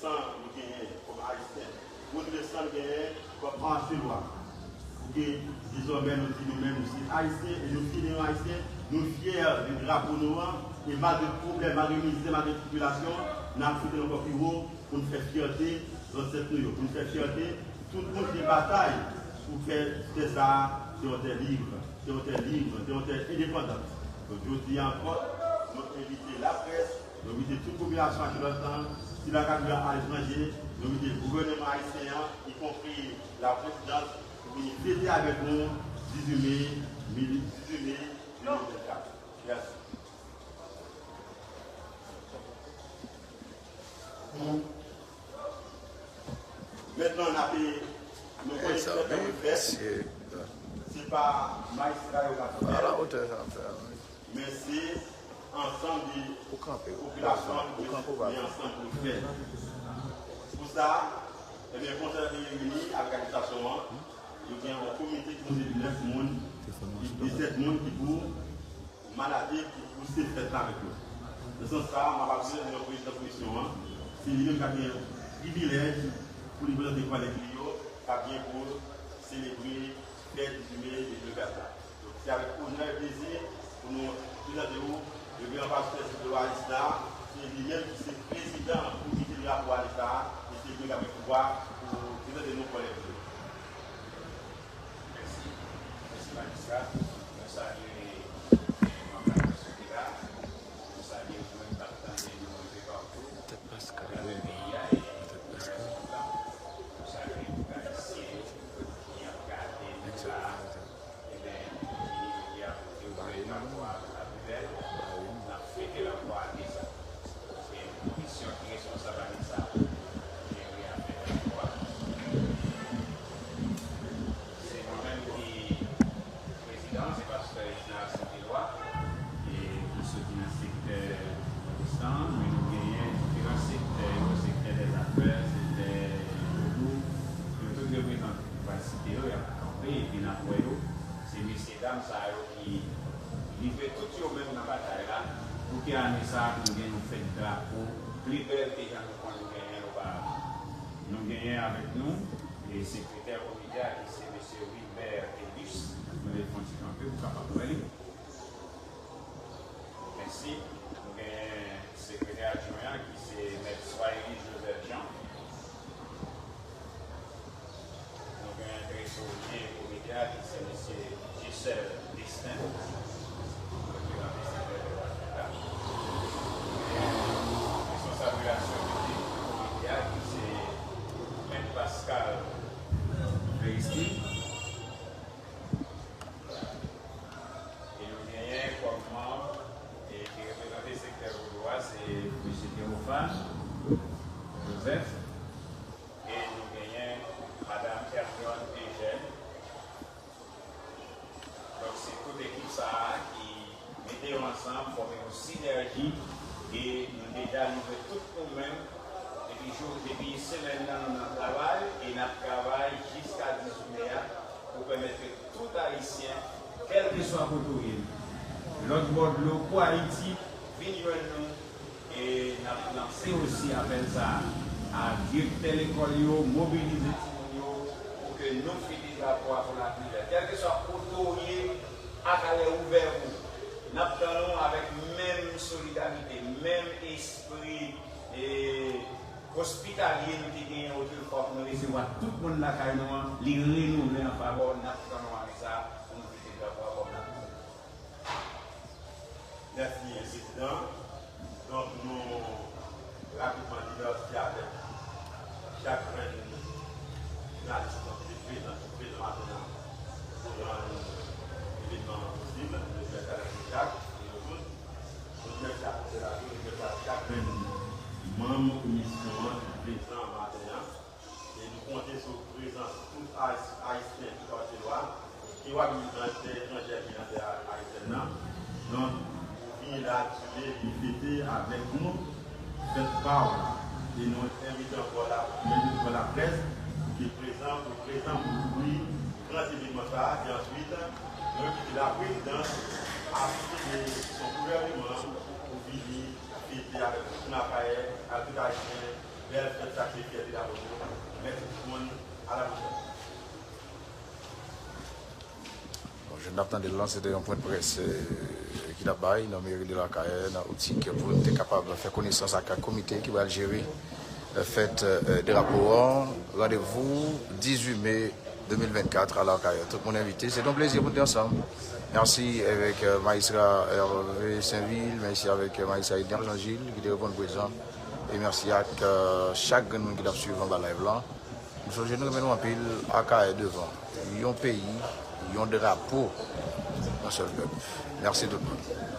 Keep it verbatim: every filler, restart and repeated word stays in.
San nou genyen kòm Ayisyen, pou nou san nou genyen kòm Antilwa. Pou ke dezòmè nou di nou menm nou se Ayisyen e nou fyè de nou Ayisyen, nou fyè de drapo nou an, e malgre pwoblèm, malgre mizè, malgre tribilasyon, n ap sot ankò pi wo pou n fè fyète zansèt nou yo, pou n fè fyète tout moun ki te batay pou fè tè sa a se yon tè lib, se yon tè lib, se yon tè endepandan. Donk, jodi a ankò, nou envite laprès, nou envite tout popilasyon Achilòs lan, si lakay nou al aletranje, nou envite gouvènman ayisyen an, ikonpri laprezidans, pou vini fete avèk nou dizuit me, dizuit me de mil vennkat. Mèsi. Mentnan, n ape, nou konnen ki fèt pou fèt. Se pa majistra yo k ap fè l, men se ansanm de popilasyon an ki met ansanm pou l fèt. Pou sa, ebyen, konsèy la te reyini avèk administrasyon an. Yo gen yon komite ki konpoze de nèf moun, de sèt moun ki pou manaje, ki pou pouse fèt la avèk yo. Nan sans sa a, m ap apele yon prezidan komisyon an. Se li menm k ap gen privilèj pou li prezante kòlèg li yo k ap gen pou selebre fèt dizuit me de mil vennkat la. Donk, se avèk onè e plezi pou nou prezante w reveran pastè Silvyo Alis la. Se li menm ki se prezidan komite drapo Alis la, e se li menm k ap gen pouvwa pou prezante nou kòlèg li yo. Mèsi. Mèsi, majistra. Mwen salye manm laprès ki la. Mwen salye ou menm k ap tande nou enpe patou atravè peyi a e nan rès tan. Mwen salye tout Ayisyen yo ki ap gade nou la. Ebyen, vini jodi a pou te ouvè drapo a avèk nou. N ap fete drapo a deza. Se yon komisyon ki responsab ane sa a pou jere afè drapo a. Se mwen menm ki prezidan, se pastè Reginald Saint-Éloi. E ki soti nan sektè pwotestan, men nou genyen diferan sektè yo, sektè dèzafè, sektè vodou, yo tout reprezante. Nou pral site yo, y ap kanpe, epi n ap wè yo. Se mesye dam sa yo ki livre tout yo menm nan batay la, pou ke ane sa a, pou nou gen yon fèt drapo pli bèl ke jan nou konn genyen l oparavan. Nou genyen avèk nou, e sekretè komite a, ki se mesye Wilbert Elus. Mwen mande l fè yon ti kanpe pou w kapab wè li. Mèsi. Nou genyen sekretè adjwen an, ki se mèt Swahili Joseph Jean. Nou gen trezorye komite a ki se mesye Gisèle Destin, reprezante sektè dèzafè a. Nou gen responsab relasyon piblik komite a ki se mèt Pascal Veristin. E nou genyen kòm manm, e ki reprezante sektè vodou a, se mesye Théophane Joseph. E nou genyen madanm Hermione Eugène. Donk, se tout ekip sa a ki mete yo ansanm, fòme yon sinèji, e nou deja livre tout nou menm depi jou, depi semèn nan, nou nan travay, e n ap travay jiska dizuit me a pou pèmèt ke tout Ayisyen, kèlkeswa kote w ye, lòt bò dlo kou Ayiti, vin jwenn nou. E n ap lanse osi apèl sa a, a direktè lekòl yo, mobilize timoun yo pou ke nou fete drapo a pou lapli vèt. Kèlkeswa kote w ye, a kalè ouvè pou ou. N ap tann ou avèk menm solidarite, menm espri e ospitalye nou te genyen otrefwa pou nou resevwa tout moun lakay nou an, li renouvle an favè w. N ap tann ou ane sa a pou nou fete drapo a kòm lapli vèt. Mèsi, Prezidan. Donk, nou rapidman didantifye avèk chak grenn jounalis ki te prezan, ki prezan maten an pou rann evènman an posib. Nou di mèsi a Lèt Jacques e yo tout. Nou di mèsi a Konsèy la tou, nou di mèsi a chak grenn manm komisyon an ki prezan maten an. E nou konte sou prezans tout Ayis-, Ayisyen, tout Ayisyen ki w ap viv nan tè etranjè ki nan tè ayisyèn nan. Donk, ou vini la, vini fete avèk nou fèt pa w la. E nou envite ankò la, nou envite ankò laprès pou te prezan, pou prezan, pou kouvri gran evènman sa a. E answit, nou envite laprezidans asiste de son gouvèneman pou vini fete avèk tout Makayè, ak tout Ayisyen, bèl fèt Bon, jan n ap tande l lan, se te yon pwen de près ki t ap bay nan meri de Lakayè, nan optik pou n te kapab fè konesans ak komite ki pral jere fèt drapo an. Randevou dizuit me de mil vennkat a Lakayè. Tout moun envite. Se te yon plezi pou n te ansanm. Mèsi avèk majistra Hervé Sainvil, mèsi avèk majistra Edner Jean Gilles ki te reponn prezan. E mèsi ak chak grenn moun ki t ap swiv anba live lan. M sonje nou renmen nou anpil. Akayè devan. Yon peyi, yon drapo, yon sèl pèp. Mèsi tout moun.